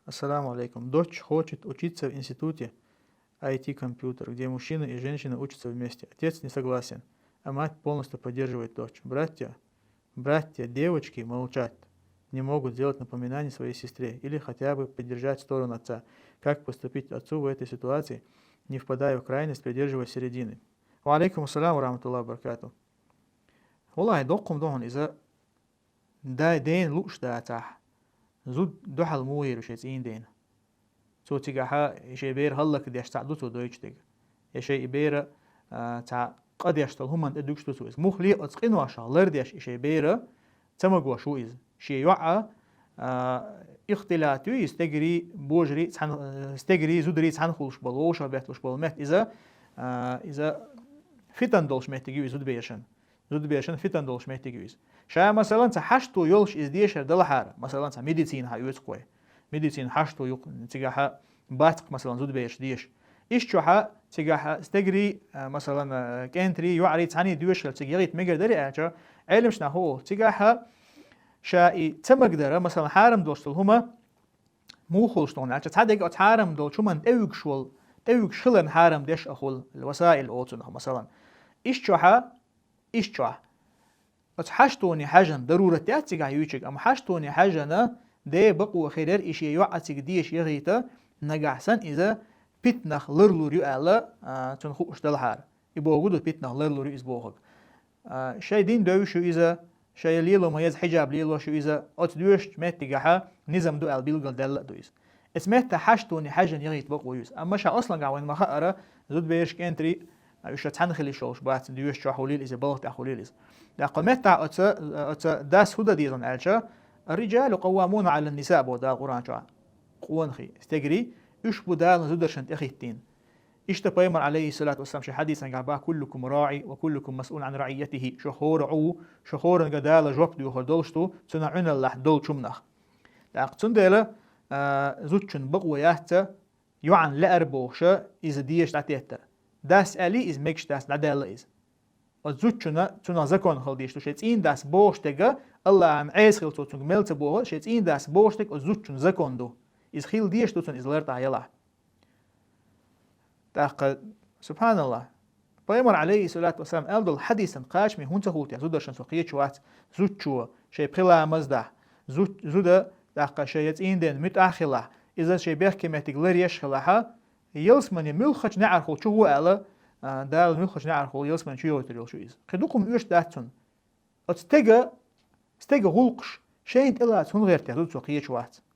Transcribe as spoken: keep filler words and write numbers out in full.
Ассаламу алейкум. Дочь хочет учиться в институте I T-компьютер, где мужчина и женщина учатся вместе. Отец не согласен, а мать полностью поддерживает дочь. Братья, братья девочки молчат, не могут сделать напоминание своей сестре или хотя бы поддержать сторону отца. Как поступить отцу в этой ситуации, не впадая в крайность, придерживаясь середины? Ва алейкум ассалам ва рахматуллахи ва баракатух. Валлахи, доккхум дохун иза дай ден луш дацах. Зуд духьал мугӀир шей цӀийнден. Цо цигахьа шей бер хӀаллакдеш цхьаъ ду цо дойчу дега. Я шей и бера, а, цхьа къадеш долу хӀуманна тӀе дуьгуш ду цо иза. Мухле оцу къиношах лардеш и шей бера ца магош ву иза. Шен йоӀа, а, ихтилат ю иза, стегарий, божарий цхьаьна, а, стегарий, зударий цхьаьна хуьлуш болу, вовшах бетталуш болу метта иза, а, иза фитан долуш меттиг ю иза зудбешан. Зудбешан фитан долуш меттиг ю иза. Ша, масалан, цхьа хьашто йолуш иза дешар далахьара, масалан, цхьа медицина хьан оьцу кхой. Медицина хьашто юкъ, цигахьа бацкъ, масалан, зудбераш деша. Иш чохьа цигахьа стегарий, а, масалан, а, кӀентарий, йоӀарий цхьаьний доьшалла цига яхийта мегар дарий аьлча, Ӏелимаш нах хӀу, цигахьа ша и ца магадара, масалан, хьарам долуш долу хӀума муха хуьлуш ду аьлча, цхьа дега оцу хьарам долчу хӀуманна тӀевуьгуш волу, тӀевуьгуш хиларна хьарам деш а хуьлу, васаил оцунах, масалан. Иш чохьа, иш чохь. Оцу хьаштоне хьаьжжина дарурат яц цигахь юьйцург, амма хьаштоне хьаьжжина де бакъо хир яра и шен йоӀа цига деша яхийта, нагахь санна иза питанах ларлур ю аьлла, а, цунна хууш далахьара. И бохург ду, питанах ларлур ю иза бохург. А, шайн дин девзаш ю иза, шайн лело ма еза хьиджаб лелош ю иза, оцу доьшучу меттигахьа низам ду аьлла билгалдаьлла а ду иза. Эцу меттахь хьаштоне хьаьжжина яхийта бакъо ю иза. Амма ша ослангахь вайна ма хаъара, зудбераш кӀентарий, а, уьш ша цхьаьна хила йиш йолуш бац, доьшучохь хуьлийла иза, балха тӀехь хуьлийла иза. ТӀаккха меттахь оцу, оцу дас хӀун дан деза аьлча, «Ар-риджалу къаввамуна Ӏалан-ниса», боху Дала Къуръан чохь. Къонахий, стегарий, уьш бу Дала зударшна тӀехӀиттийна. Иштта пайхамар, алейхиссалату вассалам, шен хьадисангахь боху: «Куллукум раӀи ва куллукум масъулун Ӏан раӀийятихи». Шу хӀора Ӏу, шу хӀоранга Дала жоп доьхур долуш ду, цунах Ӏуьналлахь долчу хӀуманах. ТӀаккха цундела, а, зудчун бакъо яц йоӀана лаьара бохуша, иза деша дӀатеттара. Дас аьлий, иза мегаш дац, дӀадаьлла иза. Оцу зудчунна, цунах закон хила дезаш ду. Шен цӀийндас бохуш дерг, Аллахьан Ӏеса хила цо цуьнга мел ца боху, шен цӀийндас бохуш дерг оцу зудчун закон ду. Иза хила дезаш ду цунна, иза лартӀахь ялахь. ТӀаккха, субханаллахь, пайхамар, алейхиссалату вассалам, аьлла долу хьадисан кхачаме хӀунда ца хуьлу те, зударшна со кхечу вац, зудчо шайн пхи ламаз дахь, зуд-, зуда, тӀаккха шайн я цӀийнден муьтӀахь хилахь, иза шайн бехке меттиг ларъеш хилахьа, ялсамане муьлххачу неӀархула чу гӀо аьлла, а, Дала муьлххачу неӀархула ялсамане чу йойтур йолуш ю иза. Кхин дукха хӀума оьшуш дац цунна. Оцу стега, стега гӀуллакхаш шайна тӀелаца хӀунда гӀерта, зуда со кхечу вац.